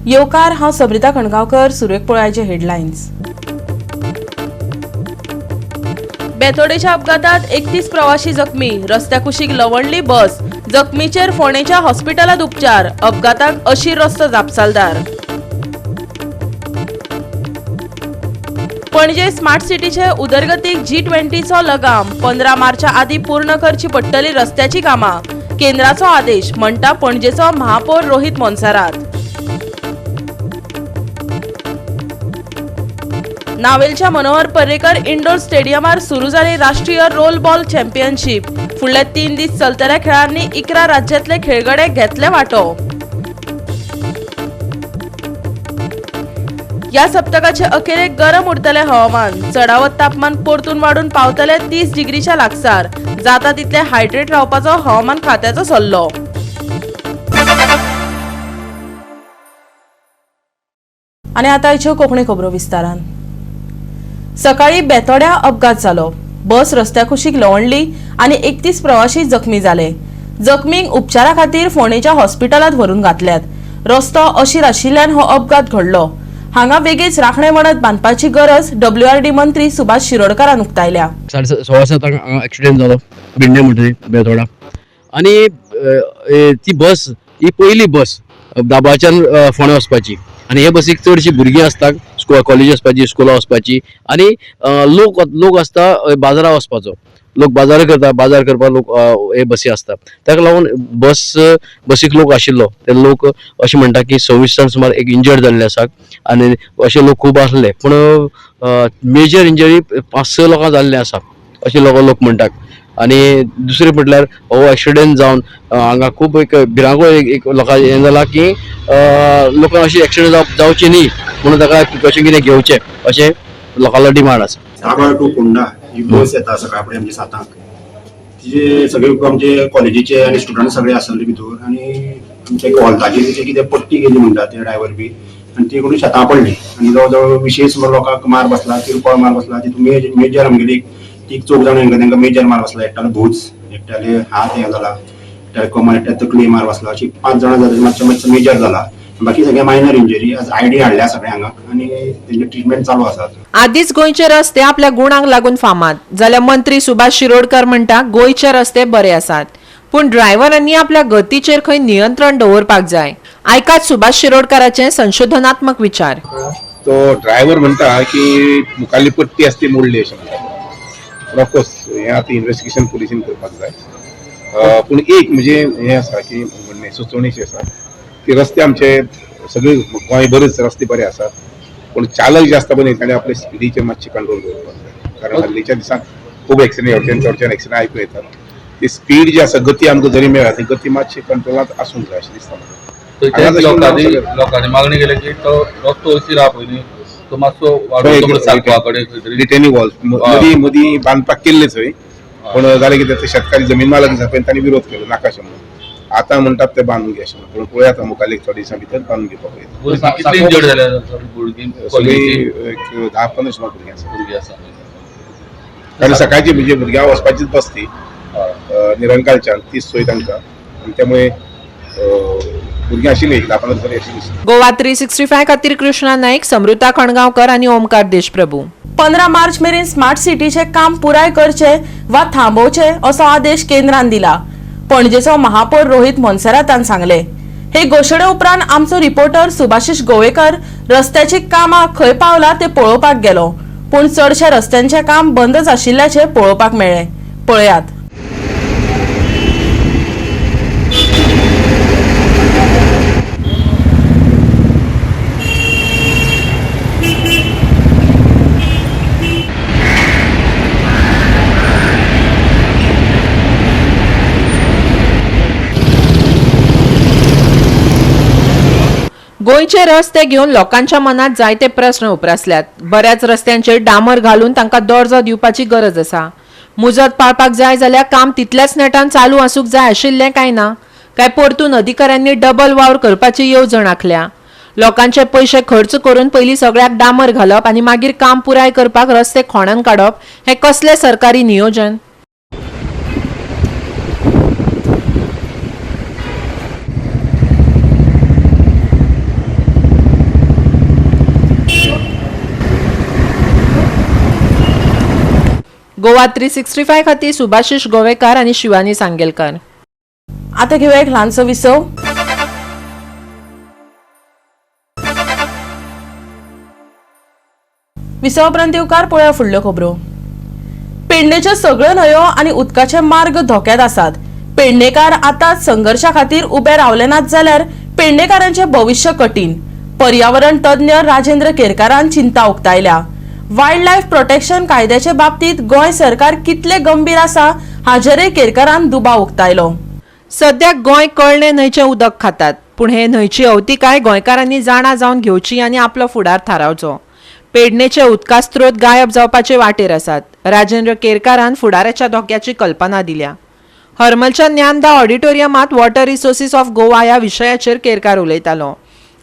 येवकार, हांव सब्रिता कणगांवकर. सुरवेक पळयाचे हेडलायन्स. बेतोडेच्या अपघातात 31 प्रवाशी जखमी. रस्त्या कुशीक लवणली बस. जखमीचेर फोंडेच्या हॉस्पिटलांत उपचार. अपघाताक अशीर रस्तो जापसालदार. पणजे स्मार्ट सिटीचे उदरगतीक G20चो लगाम. 15 मार्चा आदी पूर्ण करची पडटली रस्त्याची कामां. केंद्राचो आदेश म्हणटा पणजेचो महापौर रोहित मोन्सेरात. नावेलच्या मनोहर पर्रीकर इंडोर स्टेडियमार सुरू जाली राष्ट्रीय रोल बॉल चॅम्पियनशीप. फुडले 3 दीस चलतल्या खेळांनी 11 राज्यांतले खेळगडे घेतले वांटो. या सप्तकाचे अखेरेक गरम उरतले हवामान. चडावत तापमान परतून वाडून पावतले 30 डिग्रीच्या लागसार. जाता तितले हायड्रेट रावपाचो हवामान खात्याचो सल्लो. आनी आतां आयच्यो कोंकणी खबरो विस्तारान. सकाळी बेतोड्या अपघात जालो. बस रस्त्या कुशीक लवणली आनी 31 प्रवाशी जखमी जाले. जखमींक उपचारा खातीर फोंडेच्या हॉस्पिटलांत व्हरून घातल्यात. रस्तो अशीर आशिल्ल्यान हो अपघात घडलो. हांगा वेगीच राखणे वणत बांदपाची गरज WRD मंत्री सुभाष शिरोडकारान उक्तायल्या. 6:15 हांगा एक्सिडेंट जालो भिंडे म्हणटा बेतोडा. आनी ती बस ही पयली बस दाबाच्यान फोंड्या वचपाची आनी हे बसीक चडशी भुरगीं आसता, कॉलेजी वचपाची, स्कुला वचपाची आनी लोक लोक आसता बाजारा वचपाचो. लोक बाजार करता, बाजार करपाक लोक हे बसी आसता. ताका लागून बसीक लोक आशिल्लो. ते लोक अशें म्हणटा की 26 जाण सुमार एक इंजर्ड जाल्ले आसात आनी अशे लोक खूब आसले, पूण मेजर इंजरी 5-6 लोकांक जाल्ले आसा अशें लोक म्हणटात. आनी दुसरें म्हटल्यार हो एक्सिडेंट जावन हांगा खूब एक भिरांकूळ एक लोकांक हें जालां की लोकांक अशी एक्सिडेंट जावची न्ही म्हणून ताका प्रिकॉशन कितें घेवचें अशें लोकांलो डिमांड आसा. दाबाळ टू फोंडा ही बस येता सकाळ फुडें आमची 7:00. तिजे सगळे आमचे कॉलेजीचे आनी स्टुडंट सगळे आसले भितर आनी आमच्या एक हॉल्ताची तिचे कितें पट्टी गेली म्हणटा ते ड्रायव्हर बी आनी ती कोणी शेतां पडली आनी जवळ जवळ विशेश सुमार लोकांक मार बसला, किरकोळ मार बसला. तितून मेजर आमगेली तीग चौग जाण तांकां मेजर मार बसला. एकट्यालो भूज, एकट्याले हात हें जाला, एकट्याले कमर, एकट्या तकली मार बसला. अशी 5 जाणां जाली, मातशें मातशें मेजर जाला. बाकी सगळे मायनर इंजरी. आज आयडी हाडल्या सगळे हांगा आनी तेंचे ट्रिटमेंट चालू आसा. आदीच गोंयचे रस्ते आपल्या गुणांक लागून फामाद जाल्यार मंत्री सुभाष शिरोडकर म्हणटा गोंयचे रस्ते बरे आसात, पूण ड्रायव्हरांनी आपल्या गतीचेर खंय नियंत्रण दवरपाक जाय. आयकात सुभाष शिरोडकराचे संशोधनात्मक विचार. तो ड्रायव्हर म्हणटा की मुखारली पट्टी आसा ती मोडली अशें म्हणटा. ऑफकोर्स हें आतां इन्वेस्टिगेशन पुलिसीन करपाक जाय. पूण एक म्हणजे हें आसा की म्हणणें सुचोवणीशी आसा की रस्ते आमचे सगळे गोंयभरच रस्ते बरे आसात, पूण चालक जे आसता पळय ताणें आपले स्पिडीचेर मातशें कंट्रोल दवरपाक जाय. कारण हल्लीच्या दिसांत खूब एक्सिडेंट हेवटेन तेवटेन एक्सिडेंट आयकूं येतात. ती स्पीड जी आसा, गती आमकां जरी मेळ्ळा ती गती मातशी कंट्रोलांत आसूंक जाय अशें दिसता म्हाका. लोकांनी मागणी केली की तो रस्तो अशीर आहा पळय न्ही, तो मातसो वाडोवचो सारको कडेन. रिटेनिंग वॉल मदीं मदीं बांदपाक केल्ले थंय, पूण जालें कितें ते शेतकारी जमीन मालक आसा पळय तांणी विरोध केलो नाका अशें म्हणून. आतां म्हणटात ते बांदून घे अशें म्हणून, पूण पळोवया आतां मुखार एक थोड्या दिसां भितर बांदून घेवपाक येता. कितली इंजर्ड जाल्या भुरगीं? सगळीं एक 10-15 सुमार भुरगीं आसा. भुरगीं आसा. कारण सकाळची म्हणजे भुरग्यां वचपाचीच बस ती निरंकालच्यान तीच सोय तांकां आनी त्यामुळे भुरगीं आशिल्लीं 10-15 तरी आशिल्लीं. गोवा 365 खातीर कृष्णा नाईक, समृता खणगांवकर आनी ओमकार देशप्रभू. 15 मार्च मेरेन स्मार्ट सिटीचे काम पुराय करचे वा थांबोवचे असो आदेश केंद्रान दिला. पणजेचो महापौर रोहित मोन्सेरातान सांगले. हे घोशणे उपरांत आमचो रिपोर्टर सुभाषिश गोवेकर रस्त्याची कामां खंय पावला ते पळोवपाक गेलो, पूण चडशे रस्त्यांचे काम बंदच आशिल्ल्याचे पळोवपाक मेळ्ळें. पळयात. गोंयचे रस्ते घेवन लोकांच्या मनात जायते प्रस्न उप्रासल्यात. बऱ्याच रस्त्यांचेर डांबर घालून तांकां दर्जो दिवपाची गरज आसा. मुजत पाळपाक जाय जाल्यार काम तितल्याच नेटान चालू आसूंक जाय आशिल्लें काय ना? काय परतून अधिकाऱ्यांनी डबल वावर करपाची येवजण आंखल्या? लोकांचे पयशे खर्च करून पयलीं सगळ्याक डांबर घालप आनी मागीर काम पुराय करपाक रस्ते खोणून काडप हें कसलें सरकारी नियोजन? गोवा 365 खातीर सुभाषिश गोवेकार आनी शिवानी सांगेलकार. आता घेऊया एक ल्हानसो विसव. विसवा उपरांत येवकार पळोवया फुडल्यो खबरो. पेडणेच्यो सगळ्यो न्हंयो आनी उदकाचे मार्ग धोक्यात आसात. पेडणेकार आतां संघर्शा खातीर उबे रावले नात जाल्यार पेडणेकारांचें भविश्य कठीण. पर्यावरण तज्ञ राजेंद्र केरकारान चिंता उक्तायल्या. वायल्ड लायफ प्रोटेक्शन कायद्याचे बाबतींत गोंय सरकार कितले गंभीर आसा हाचेरय केरकारान दुबाव उक्तायलो. सद्याक गोंय कळणे न्हंयचें उदक खातात, पूण हे न्हंयची अवतिकाय गोंयकारांनी जाणा जावन घेवची आनी आपलो फुडार थारावचो. पेडणेचे उदका स्रोत गायब जावपाचे वाटेर आसात. राजेंद्र केरकारान फुडाराच्या धोक्याची कल्पना दिल्या. हरमलच्या Dnyanada ऑडिटोरियमांत water resources of Goa ह्या विशयाचेर केरकार उलयतालो.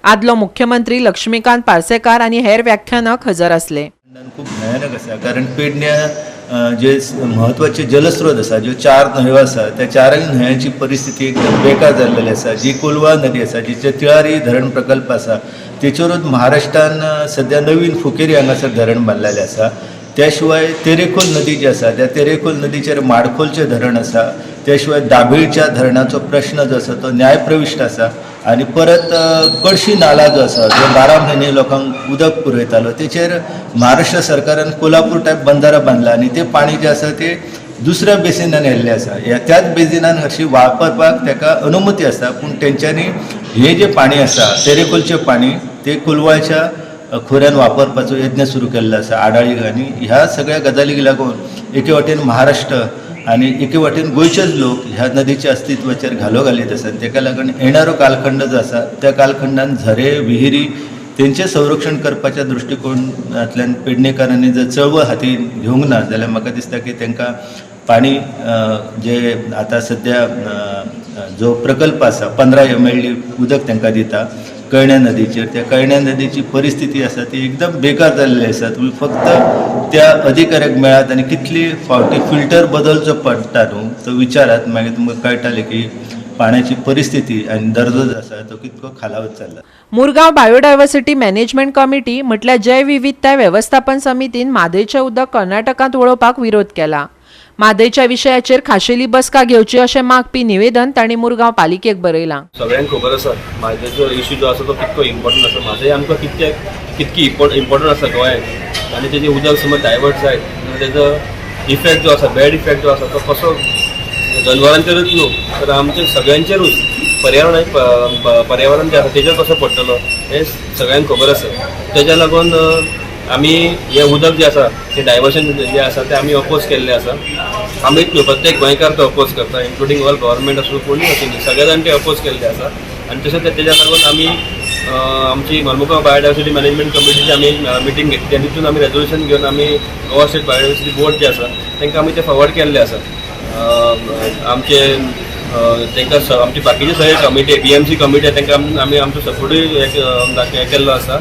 आदलो मुख्यमंत्री लक्ष्मीकांत पार्सेकार आनी हेर व्याख्यानक हजर आसले. खूब भयानक आसा, कारण पेडण्या जे म्हत्वाचे जलस्रोत आसा, ज्यो चार न्हंयो आसा, त्या चारय न्हंयांची परिस्थिती एकदम बेकार जाल्लेली आसा. जी कोलवा नदी आसा, जिचे तिळारी धरण प्रकल्प आसा, तेचेरूच महाराष्ट्रान सद्या नवीन फुकेरी हांगासर धरण बांदलेलें आसा. त्या शिवाय तेरेखोल नदी जी आसा, त्या तेरेखोल नदीचेर माडखोलचें धरण आसा. त्या शिवाय दाभीळच्या धरणाचो प्रश्न जो आसा तो न्यायप्रविश्ट आसा. आनी परत कडशी नाला जो आसा, जो 12 म्हयने लोकांक उदक पुरयतालो, तेचेर महाराष्ट्र सरकारान कोल्हापूर टायप बंदारा बांदला आनी तें पाणी जें आसा तें दुसऱ्या बेसिनान येल्लें आसा. ह्या त्याच बेसिनान हरशीं वापरपाक ताका अनुमती आसा, पूण तेंच्यांनी हें जें पाणी आसा तेरेखोलचें पाणी तें कोलवाळच्या खोऱ्यान वापरपाचो यत्न सुरू केल्लो आसा आडाळी. आनी ह्या सगळ्या गजालीक लागून एके वाटेन महाराष्ट्र आनी एके वाटेन गोंयचेच लोक ह्या नदीच्या अस्तित्वाचेर घालो घालीत आसा. तेका लागून येणारो कालखंड जो आसा त्या कालखंडान झरे विहिरी तेंचें संरक्षण करपाच्या दृश्टिकोणांतल्यान पेडणेकारांनी जर चळवळ हातीन घेवंक ना जाल्यार म्हाका दिसता की तांकां पाणी जे आतां सद्या जो प्रकल्प आसा 15 MLD उदक तांकां दिता कळण्या नदीचेर, त्या कळण्या नदीची परिस्थिती आसा ती एकदम बेकार जाल्ली आसा. तुमी फक्त त्या अधिकाऱ्याक मेळात आनी कितली फावटी फिल्टर बदलचो पडटा न्हू तो विचारात, मागीर तुमकां कळटालें की पाण्याची परिस्थिती आनी दर्जो जो आसा तो कितको खालावत चल्ला. मुरगांव बायोडायव्हर्सिटी मॅनेजमेंट कमिटी म्हटल्यार जैवविविधताय वेवस्थापन समितीन म्हादयचें उदक कर्नाटकांत वळोवपाक विरोध केला. म्हादयच्या विशयाचेर खाशेली बसका घेवची अशें मागपी निवेदन तांणी मुरगांव पालिकेक बरयलां. सगळ्यांक खबर आसा म्हादयचो इशू जो आसा तो कितको इम्पॉर्टंट आसा. म्हादय आमकां कितकी इम्पॉर्टंट आसा गोंयांत आनी तेजें उदक समज डायवर्ट जायत जाल्यार तेजो इफेक्ट जो आसा, बॅड इफेक्ट जो आसा तो कसो जनवरांचेरूच न्हू तर आमच्या सगळ्यांचेरूच पर्यावरण जें आसा तेजेर कसो पडटलो हें सगळ्यांक खबर आसा. तेज्या लागून आमी हें उदक जें आसा तें डायवर्शन जें आसा तें आमी अपोज केल्लें आसा. आमीच न्हू प्रत्येक गोंयकार तो अपोज करता, इन्क्लुडींग ऑल गव्हर्मेंट आसूं कोणूय अशें न्ही, सगळे जाण ते अपोज केल्ले आसा. आनी तशेंच तेज्या लागून आमी आमची मर्मुगांव बायोडायवर्सिटी मॅनेजमेंट कमिटीची आमी मिटींग घेतली आनी तितून आमी रेजोल्युशन घेवन आमी गोवा स्टेट बायोडायवर्सिटी बोर्ड जे आसा तांकां आमी ते फॉरवर्ड केल्ले आसा. आमचे तांकां आमची बाकीचे सगळे कमिटी BMC committee तांकां आमी आमचो सपोर्टूय हे केल्लो आसा,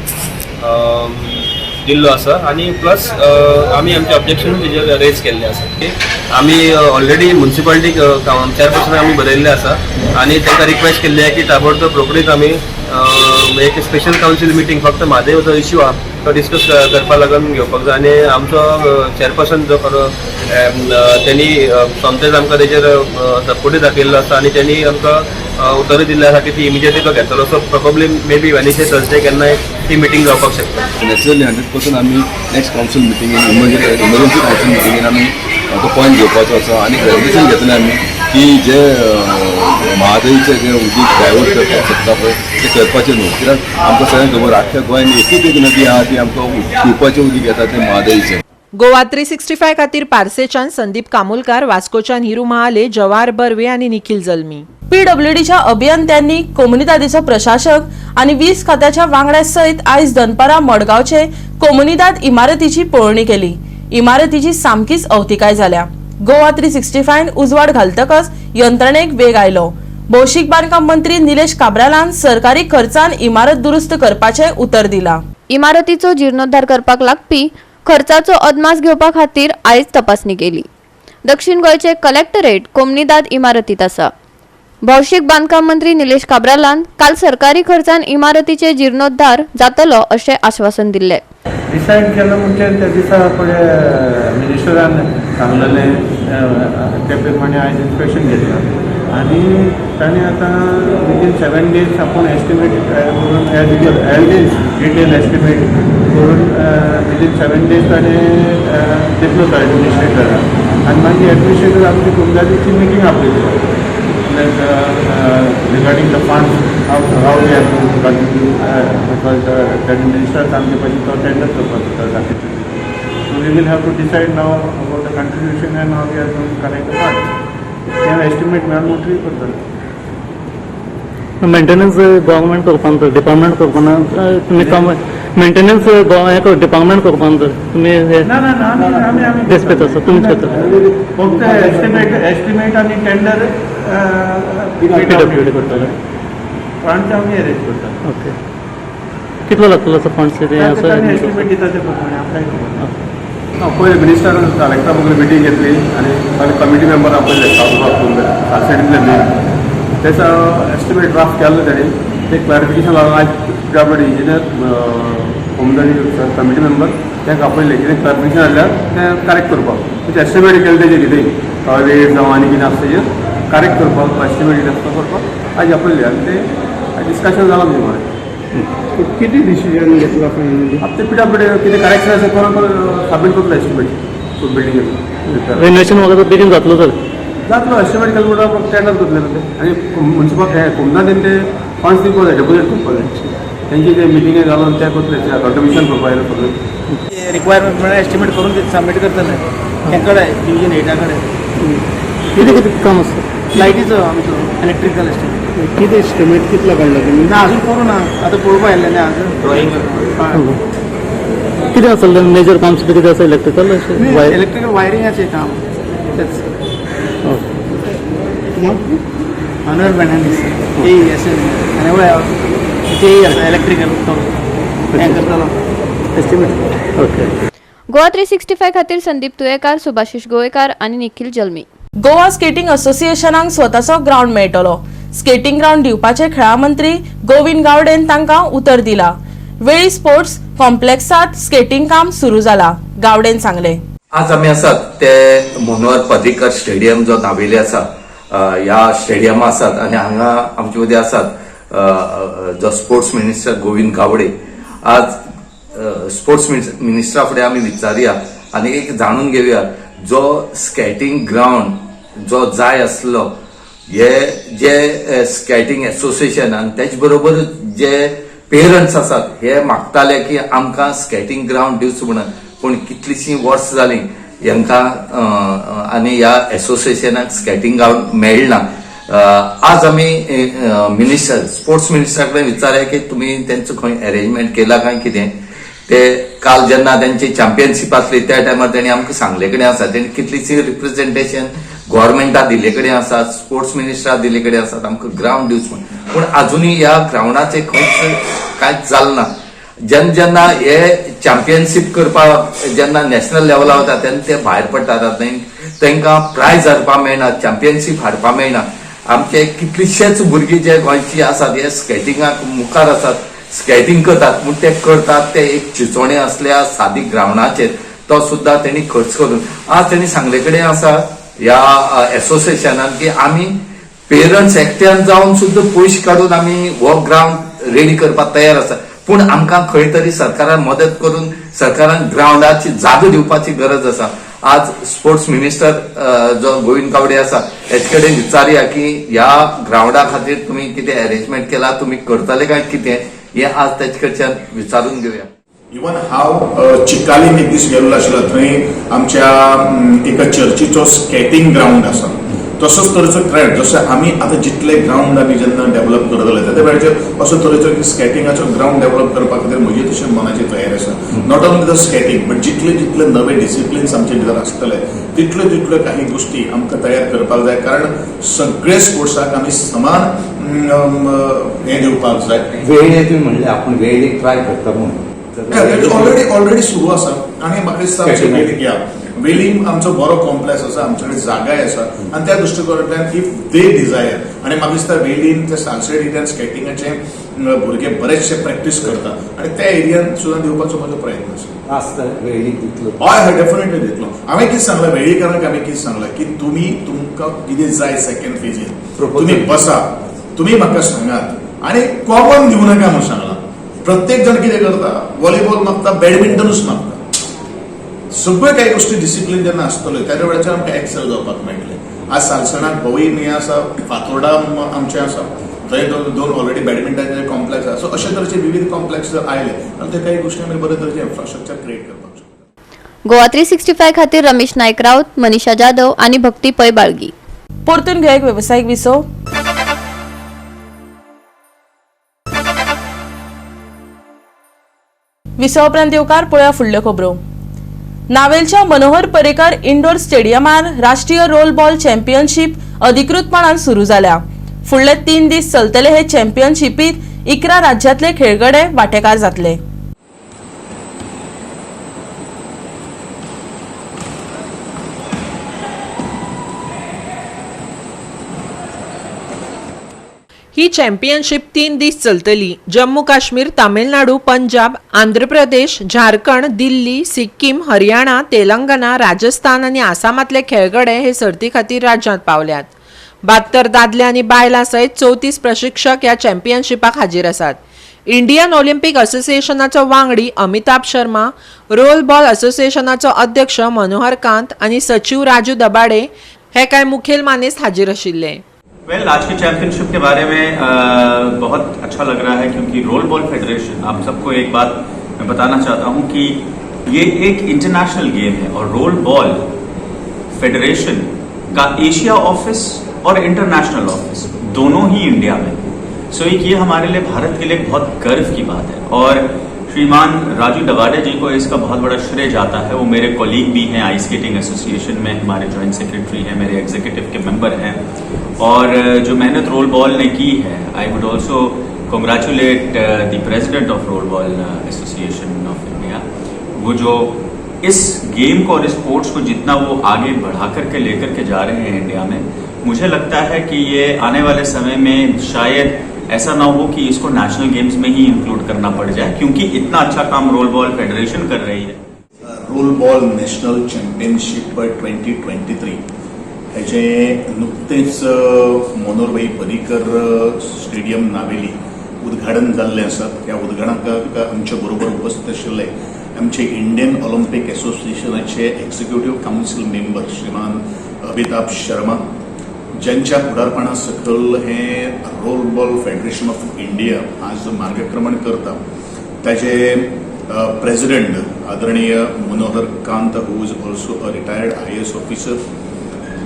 दिल्लो आसा. आनी प्लस आमी आमचे ऑब्जेक्शन तेजेर रेज केल्ले आसा. आमी ऑलरेडी मुन्सिपालिटीक चेअरपर्सनाक आमी बरयल्लें आसा आनी तांकां रिक्वेस्ट केल्ली आसा की ताबडतोब रोखडीच आमी एक स्पेशल कावन्सील मिटींग फक्त म्हादय जो इश्यू आहा तो डिस्कस करपा लागून घेवपाक जाय. आनी आमचो चेअरपर्सन जो खरो तेणी सोमतेच आमकां तेजेर सपोर्टूय दाखयल्लो आसा आनी तेणी आमकां उतरूय दिल्लें आसा की ती इमिजिएटली तो घेतलो. So probably maybe Wednesday Thursday केन्नाय ती मिटींग जावपाक शकता. नॅचरली 100% आमी नेक्स्ट कावन्सील मिटिंगेन इमर्जन्सी कावन्सील मिटिंगेन आमी तो पॉयंट घेवपाचो आसा आनी रेजोल्युशन घेतलें आमी की जे म्हादयचें जें उदीक डायवर्ट करपाक सोदता पळय तें करपाचें न्हू, कित्याक आमकां सगळ्यांक खबर आख्ख्या गोंयान एकूच एक नदी आहा ती आमकां पिवपाचें उदीक येता तें म्हादयचें. गोवा 365 खातीर पार्सेच्यान संदीप कामुलकार, वास्कोच्यान हिरू महाले, जवाहर बर्वे आनी निखिल जल्मी. पीडब्ल्यूडीच्या अभियंत्यांनी कोमुनिदादीचो प्रशासक आनी वीज खात्याच्या वांगड्या सयत आयज दनपारां मडगांवचे कोमुनिदाद इमारतीची पळोवणी केली. इमारतीची सामकीच अवतिकाय जाल्या. गोवा 365 उजवाड घालतकच यंत्रणेक वेग आयलो. भौशीक बांदकाम मंत्री निलेश काब्रालान सरकारी खर्चान इमारत दुरुस्त करपाचें उतर दिलां. इमारतीचो जीर्णोद्धार करपाक लागपी खर्चाचो अदमास घेवपा खातीर आयज तपासणी केली. दक्षिण गोंयचे कलेक्टरेट कोमनिदाद इमारतीत आसा. भौशीक बांदकाम मंत्री निलेश काब्रालान काल सरकारी खर्चान इमारतीचे जीर्णोद्धार जातलो अशें आश्वासन दिल्लें. डिसायड केलो म्हणजे त्या दिसा पळय मिनिस्टरान सांगलेलें ते प्रमाणे आयज इन्स्पेक्शन घेतलां आनी ताणें आतां विदीन 7 days आपूण एस्टिमेट करून एज एज डिटेल एस्टिमेट करून विदीन 7 days ताणें दितलो तो एडमिनिस्ट्रेटराक आनी मागीर एडमिनिस्ट्रेटर आमची कुमदादीची meeting आपयतलो like regarding the funds how we have to contribute because the minister आमचे पाशी तो टेंडर करपाक दाखयतले. So we will have to decide now about the contribution and how we are going to collect the funds. ते estimate मेळून म्हणटरी करतले. Maintenance government करपाक जाय, डिपार्टमेंट करपाना तुमी काम मेंटेनन्स हें डिपार्टमेंट करपाक जाय तुमी. ना ना ना, आमी आमी देसपेत आसा तुमीच करतले. फक्त एस्टिमेट आनी टेंडर PWD करतले. फंड्स आमी अरेंज करता. ओके, कितलो लागतलो असो फंड्स ते असो? एस्टिमेट दिता ते प्रमाणे आमकां खबर ना. पयलीं मिनिस्टर कलेक्टरा बरोबर मिटींग घेतली आनी ताणें कमिटी मेंबर आपयले सालसेटींतले मेन तेचो एस्टिमेट ड्राफ्ट केल्लो तेणी ते क्लॅरिफिकेशन लागून आयज पीडब्ल्यूडी इंजिनियर होमदारी कमिटी मेंबर तांकां आपयले कितें क्लॅरिफिकेशन जाल्यार तें करेक्ट करपाक म्हणजे एस्टिमेट केलें तेजें कितें रेट जावं आनी कितें आसा तेजेर करेक्ट करपाक एस्टिमेट कितें आसा तो करपाक आयज आपयले आनी ते डिस्कशन जालां आमचें मडें. कितें डिसिजन घेतला फायनली? आतां ते पीडब्ल्यूडी कितें करेक्शन आसा करून सबमीट करतलो एस्टिमेट बिल्डिंगेचो. रेनोवेशन वगैरे बेगीन जातलो सर? जातलो, एस्टिमेट केलें म्हणटकीर टेंडर करतले न्हू ते आनी मुन्सिपल हें कुमदान ते फंड्स दिवपाक जाय, डेपोजीट करपाक जाय तेंची ते मिटिंगे घालून ते करतले कंट्रिब्युशन करपाक जाय सगळें. रिक्वायरमेंट म्हळ्यार एस्टिमेट करून सबमीट करतले हें कडेन डिविजन 8 कडेन. कितें कितें काम आसता? लायटीचो आमचो इलेक्ट्रिकल एस्टिमेट. कितें एस्टिमेट कितलो काडला तुमी? ना, अजून करूं ना, आतां पळोवपा आयिल्लें न्ही अजून ड्रॉइंग. कितें आसलें मेजर काम सुद्दां कितें आसा इलेक्ट्रिकल? इलेक्ट्रिकल वायरिंगाचें काम तेच. मानुएल फेर्नांडीस ए एस आनी जेई आसा इलेक्ट्रिकल तो हें करतलो एस्टिमेट. ओके. गोवा 365 खातीर संदीप तुयेकार, सुभाषिश गोवेकार आनी निखिल जल्मी. गोवा स्केटिंग असोसिएशनाक स्वताचो ग्रावंड मेळटलो. स्केटिंग ग्रावंड दिवपाचे खेळां मंत्री गोविंद गावडेन तांकां उतर दिला. वेळी स्पोर्ट्स कॉम्प्लेक्सात स्केटिंग काम सुरू जाला, गावडेन सांगले. आज आमी आसात ते मनोहर पर्रीकर स्टेडियम जो नावेले आसा ह्या स्टेडियमा आसात आनी हांगा आमचे मदीं आसात जो स्पोर्ट्स मिनिस्टर गोविंद गावडे. आज स्पोर्ट्स मिनिस्टरा फुडें आमी विचारुया आनी एक जाणून घेवया जो स्केटिंग ग्रावंड जो जाय आसलो हे जे स्केटिंग एसोसिएशन आनी तेच बरोबर जे पेरंट्स आसात हे मागताले की आमकां स्केटिंग ग्रावंड दिवचो म्हणून, पूण कितलींशीं वर्सां जालीं हांकां आनी ह्या एसोसिएशनाक स्केटिंग ग्रावंड मेळना. आज आमी मिनिस्टर स्पोर्ट्स मिनिस्टरा कडेन विचारया की तुमी तेंचो खंय अरेंजमेंट केला काय कितें. ते काल जेन्ना तेंची चॅम्पियनशीप आसली त्या टायमार तेणी आमकां सांगले कडेन आसा तेणी कितलीशी रिप्रेझेंटेशन गव्हर्मेंटा दिल्ले कडेन आसा, स्पोर्ट्स मिनिस्टरा दिल्ले कडेन आसात आमकां ग्रावंड दिवचो म्हूण, पूण आजुनूय ह्या ग्रावंडाचें खंयच कांयच जालें ना. जेन्ना जेन्ना हे चॅम्पियनशीप करपाक जेन्ना नॅशनल लेवला वता तेन्ना ते भायर पडटात, तांकां प्रायज हाडपाक मेळना, चॅम्पियनशीप हाडपाक मेळना. आमचे कितलेशेच भुरगीं जे गोंयची आसात हे स्केटिंगाक मुखार आसात, स्केटिंग करतात, पूण ते करतात ते एक चिंचोणे असल्या सादी ग्रावंडाचेर तो सुद्दां तेणी खर्च करून. आज तेणी सांगले कडेन आसा ह्या एसोसिएशनान की आमी पेरंट्स एकट्यान जावन सुद्दां पयशे काडून आमी हो ग्रावंड रेडी करपाक तयार आसा, पूण आमकां खंय तरी सरकारान मदत करून सरकारान ग्रावंडाची जागो दिवपाची गरज आसा. आज स्पोर्ट्स मिनिस्टर जो गोविंद गावडे आसा हेचे कडेन विचारुया की ह्या ग्रावंडा खातीर तुमी कितें अरेंजमेंट केला, तुमी करतले काय कितें, हें आज तेचे कडच्यान विचारून घेवया. इवन हांव चिकालीम एक दीस गेल्लो आशिल्लो, थंय आमच्या एका चर्चीचो स्केटिंग ग्रावंड आसा, तसोच तरेचो ट्रॅक जसो आमी आतां जितले ग्रावंड आमी जेन्ना डेव्हलप करतले त्या वेळाचेर असो तरेचो एक स्केटिंगाचो ग्रावंड डेव्हलप करपा खातीर म्हजी तशी मनाची तयारी आसा. Not only the skating but जितले जितले नवे डिसिप्लिन्स आमचे भितर आसतले तितल्यो तितल्यो काही गोश्टी आमकां तयार करपाक जाय, कारण सगळे स्पोर्ट्साक आमी समान हें दिवपाक जाय. वेळे तुमी म्हणलें आपूण वेळे ट्राय करता म्हणून. ऑलरेडी सुरू आसा आनी म्हाका दिसता वेलीम आमचो बरो कॉम्प्लेक्स आसा, आमचे कडेन जागाय आसा आनी त्या दृश्टिकोनांतल्यान if they Dzire आनी म्हाका दिसता वेलीम ते सालसेट एरियान स्केटिंगाचे भुरगे बरेचशे प्रॅक्टीस करता आनी त्या एरियान सुद्दां दिवपाचो म्हजो प्रयत्न आसा. आस्त वेळीक दितलो? हय हय, डेफिनेटली दितलो. हांवें कितें सांगलां वेळीकारांक, हांवें कितें सांगलां की तुमी तुमकां कितें जाय सेकंड फेजीन, तुमी बसा, तुमी म्हाका सांगात आनी कॉमन दिवं नाका म्हणून सांगलां. प्रत्येक जण कितें करता, व्हॉलीबॉल मागता, बॅडमिंटनूच मागता. सगळ्यो काही गोष्टी डिसिप्लीन जेन्ना आसतल्यो त्याच्या वेळाचेर आमकां एक्सेल जावपाक मेळटलें. आज सालसणाक होवूय हें आसा, फातोर्डा आमचें आसा, थंय दोन ऑलरेडी बॅडमिंटनाचे कॉम्प्लेक्स आसा. सो अशे तरेचे विविध कॉम्प्लेक्स जर आयले जाल्यार ते काही गोष्टी आमी बरे तरेचे इन्फ्रास्ट्रक्चर क्रिएट करपाक शकता. गोवा 365 खातीर रमेश नायक राऊत, मनीषा जाधव आनी भक्ती पै बाळगी. परतून घेवया एक वेवसायीक विसव. विसव उपरांत येवकार पळोवया फुडल्यो खबरो. नावेलच्या मनोहर पर्रीकर इंडोर स्टेडियमार राष्ट्रीय रोल बॉल चॅम्पियनशीप अधिकृतपणान सुरू जाल्या. फुडले 3 दीस चलतले हे चॅम्पियनशिपीत 11 राज्यांतले खेळगडे वांटेकार जातले. ही चॅम्पियनशीप 3 दीस चलतली. जम्मू काश्मीर, तामिळनाडू, पंजाब, आंध्र प्रदेश, झारखंड, दिल्ली, सिक्कीम, हरियाणा, तेलंगणा, राजस्थान आनी आसामांतले खेळगडे हे सर्ती खातीर राज्यांत पावल्यात. 72 दादले आनी बायलां सयत 34 प्रशिक्षक ह्या चॅम्पियनशिपाक हाजीर आसात. इंडियन ऑलिम्पिक असोसिएशनाचो वांगडी अमिताभ शर्मा, रोल बॉल असोसिएशनाचो अध्यक्ष मनोहर कांत आनी सचीव राजू दबाडे हे कांय मुखेल मानेस्त हाजीर आशिल्ले. वेल, आज की चैंपियनशिप के बारे में बहुत अच्छा लग रहा है क्योंकि रोल बॉल फेडरेशन, आप सबको एक बात मैं बताना चाहता हूं कि ये एक इंटरनेशनल गेम है और रोल बॉल फेडरेशन का एशिया ऑफिस और इंटरनेशनल ऑफिस दोनों ही इंडिया में. सो एक ये हमारे लिए, भारत के लिए बहुत गर्व की बात है और श्रीमान राजू दबाडे जी को इसका बहुत बड़ा श्रेय जाता है. वो मेरे कॉलीग भी हैं, आइस स्केटिंग एसोसिएशन में हमारे जॉइंट सेक्रेटरी हैं, मेरे एग्जीक्यूटिव के मेंबर हैं और जो मेहनत रोल बॉल ने की है, I would also congratulate the president of roll ball association of India. वो जो इस गेम को और इस स्पोर्ट्स को जितना वो आगे बढ़ा करके लेकर के जा रहे हैं इंडिया में, मुझे लगता है कि ये आने वाले समय में शायद ऐसा ना हो कि इसको नेशनल गेम्स में ही इंक्लूड करना पड़ जाए, क्योंकि इतना अच्छा काम रोल बॉल फेडरेशन कर रही है. रोल बॉल नॅशनल चॅम्पियनशीप 2023 हेजे नुकतेंच मनोहरभाई पर्रीकर स्टेडियम नावेली उद्घाटन जाल्लें आसा. ह्या उद्घाटनाक आमचे बरोबर उपस्थित आशिल्ले आमचे इंडियन ऑलिम्पिक एसोसिएशनाचे एक्झिक्युटीव कावन्सील मेंबर श्रीमान अमिताभ शर्मा, ज्यांच्या फुडारपणा सकयल हें roll ball federation of India आज मार्गक्रमण करता, ताजे प्रेसिडेंट आदरणीय Manohar Kant, who is also a retired IAS officer,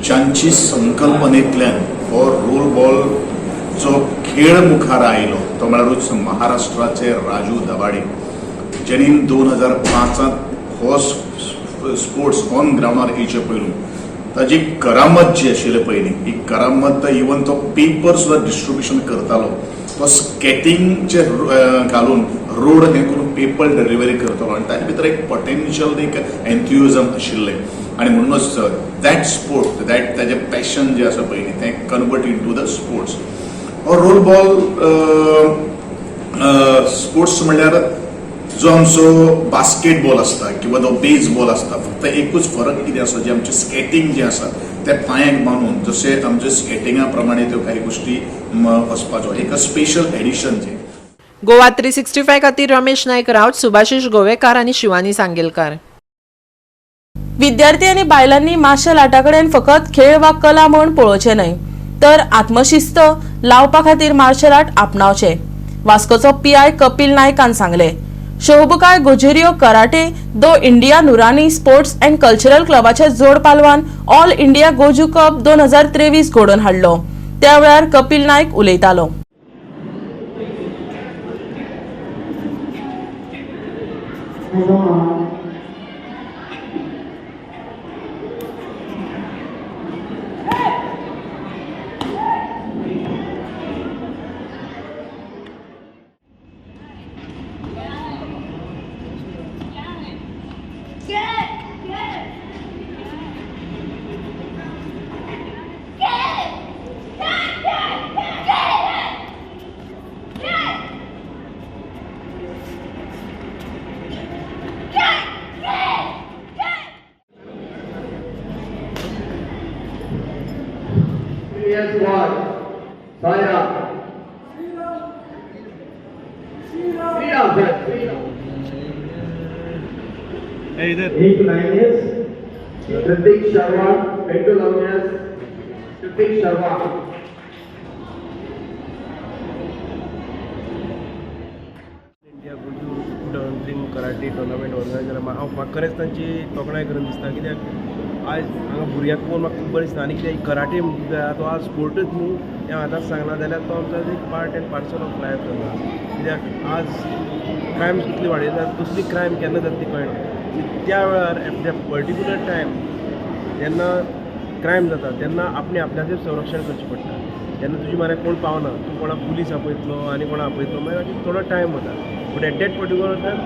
ज्यांची संकल्पनेंतल्यान हो रोल बॉलचो खेळ मुखार आयलो तो म्हळ्यारूच महाराष्ट्राचे राजू दबाडे, ज्यांनी 2005 हो स्पोर्ट्स ऑन ग्रावंडार येवचे पयलू ताजी करामत जी आशिल्ली पयलीं, ही करामत इवन तो पेपर सुद्दां डिस्ट्रिब्युशन करतालो, तो स्केटिंगचे घालून रोड हें करून पेपर डिलिव्हरी करतालो आनी ताजे भितर एक पोटेन्शियल, एक एन्थुजिजम आशिल्लें आनी म्हणूनच that sport, that ताजें पॅशन जें आसा पयलीं तें convert in to the sports. हो रोल बॉल स्पोर्ट्स म्हणल्यार जो आमचो बास्केटबॉल आसता किंवा जो बेसबॉल आसता, फक्त एकूच फरक कितें आसा, जे आमचें स्केटींग जें आसा तें पांयांक बांदून जशें आमचे स्केटिंगा प्रमाणे त्यो काही गोश्टी वचपाच्यो, एक स्पेशल एडिशन जें. गोवा 365 खातीर रमेश नायक राऊत, सुभाषिश गोवेकार आनी शिवानी सांगेलकार. विद्यार्थी आनी बायलांनी मार्शल आर्टा कडेन फकत खेळ वा कला म्हूण पळोवचें न्हय, तर आत्मशिस्त लावपा खातीर मार्शल आर्ट आपणावचें, वास्कोचो PI Kapil नायकान सांगलें. Shobukai Goju Ryu karate do India Noorani sports and cultural क्लबाच्या जोड पालवान ऑल इंडिया गोजू कप 2023 घडोवन हाडलो. त्या वेळार कपिल नायक उलयतालो. PS Boy, Saira. Sriram, sir. 8 to 9 years. Ritik Sharma, 10 to 11 years. Ritik Sharma. India Goju karate tournament organise जाला. हांव म्हाका खरेंच तांची तोखणाय करून दिसता, कित्याक आयज हांगा भुरग्यांक पळोवन म्हाका खूब बरें दिसता. आनी कित्याक कराटे तो आज स्पोर्टूच न्हू हें आतांच सांगलां जाल्यार तो आमचो एक part and parcel of life जाला. कित्याक आज क्रायम्स कितले वाडयतात, कसली क्रायम केन्ना जाता ती कळना. त्या वेळार एट that particular time जेन्ना क्रायम जाता तेन्ना आपणें आपल्याचें संरक्षण करचें पडटा. तेन्ना तुजी म्हऱ्यान कोण पावना, तूं कोणाक पुलीस आपयतलो आनी कोणाक आपयतलो, मागीर थोडो टायम वता. But at that particular time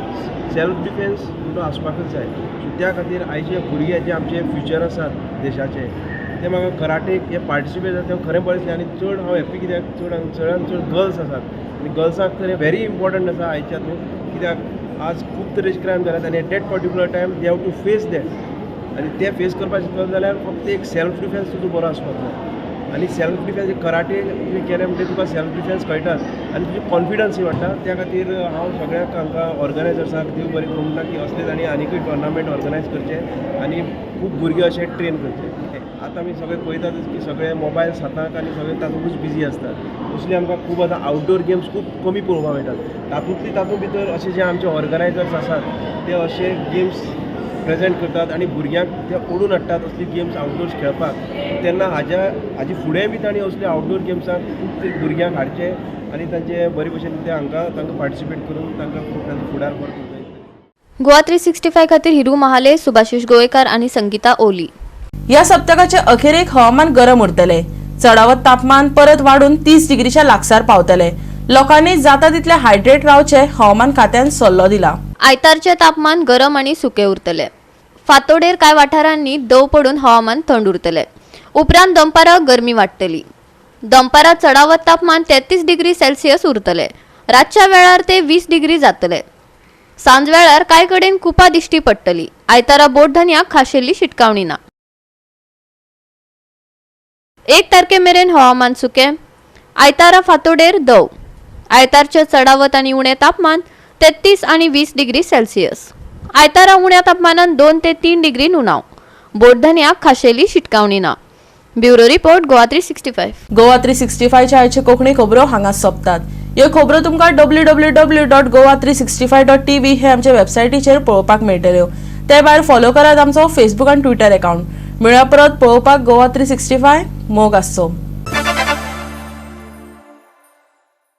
self defence म्हणटो आसपाकच जाय. सो त्या खातीर आयचे भुरगे जे आमचे फ्युचर आसात देशाचे, ते म्हाका कराटेक हे पार्टिसिपेट जाता तें खरें बरें दिसलें. आनी चड हांव हॅप्पी कित्याक चड चडान चड गर्ल्स आसात आनी गर्ल्सांक तर हें व्हेरी इम्पॉर्टंट आसा आयच्या हातूंत, कित्याक आज खूब तरेचे क्रायम जाल्यात आनी at that particular time they have to face that. आनी ते फेस करपाक शिकतलो जाल्यार फक्त एक सेल्फ डिफेन्स तुजो बरो आसपाक जाय. आनी सेल्फ डिफेन्स कराटे तुवें केलें म्हणटकीर तुका सेल्फ डिफेन्स कळटाच आनी तुजी कॉन्फिडन्सूय वाडटा. त्या खातीर हांव सगळ्यांक हांकां ऑर्गनायजर्सांक देव बरें करूं म्हणटा की असले तांणी आनीकूय टॉर्नामेंट ऑर्गनायज करचे आनी खूब भुरगे अशे ट्रेन करचे. आतां आमी सगळे पळयतातच की सगळे मोबायल्स हाताक आनी सगळे तातूंतच बिजी आसतात. मोस्टली आमकां खूब आतां आवटडोर गेम्स खूब कमी पळोवपाक मेळटात. तातूंतली तातूंत भितर अशे जे आमचे ऑर्गनायजर्स आसात ते अशे गेम्स प्रेजेंट करतात आनी भुरग्यांक ते ओडून हाडटात असली गेम्स आवटडोर्स खेळपाक. तेन्ना हाजे फुडें बी तांणी असले आवटडोर गेम्साक खूब भुरग्यांक हाडचे आनी तांचे बरे भशेन ते हांकां तांकां पार्टिसिपेट करून तांकां खूब तांचो फुडार बरो करूंक जाय. गोवा 365 खातीर हिरू महाले, सुभाषिष गोवेकार आनी संगीता ओली. ह्या सप्तकाचे अखेरेक हवामान गरम उरतले. चडावत तापमान परत वाडून 30 डिग्रीच्या लागसार पावतले. लोकांनी जाता तितले हायड्रेट रावचे हवामान खात्यान सल्लो दिला. आयतारचे तापमान गरम आनी सुके उरतले. फातोडेर कांय वाठारांनी दव पडून हवामान थंड उरतले. उपरांत दनपारां गरमी वाडटली. दनपारां चडावत तापमान 33 डिग्री सेल्सियस उरतले. रातच्या वेळार ते 20 डिग्री जातले. सांजवेळार कांय कडेन कुपां दिश्टी पडटली. आयतारा बोटधनयाक खाशेली शिटकावणी ना. 1 तारखे मेरेन हवामान सुकें. आयतारा फातोडेर दव. आयतारचें चडावत आनी उणें तापमान 33 आनी 20 डिग्री सेल्सियस. आयतारा उण्या तापमानान 2 ते 3 डिग्री उणाव. बोटधनयाक खाशेली शिटकावणी ना. Bureau report, Goa 365. Goa 365च्या आयचे कोंकणी खबरो हांगा सोंपतात. ह्यो खबरो तुमकां www.goa365.tv हे आमचे वेबसायटीचेर पळोवपाक मेळटल्यो. ते भायर फॉलो करात आमचो फेसबूक आनी ट्विटर अकाउंट. मेळया परत पळोवपाक गोवा 365. मोग आसचो.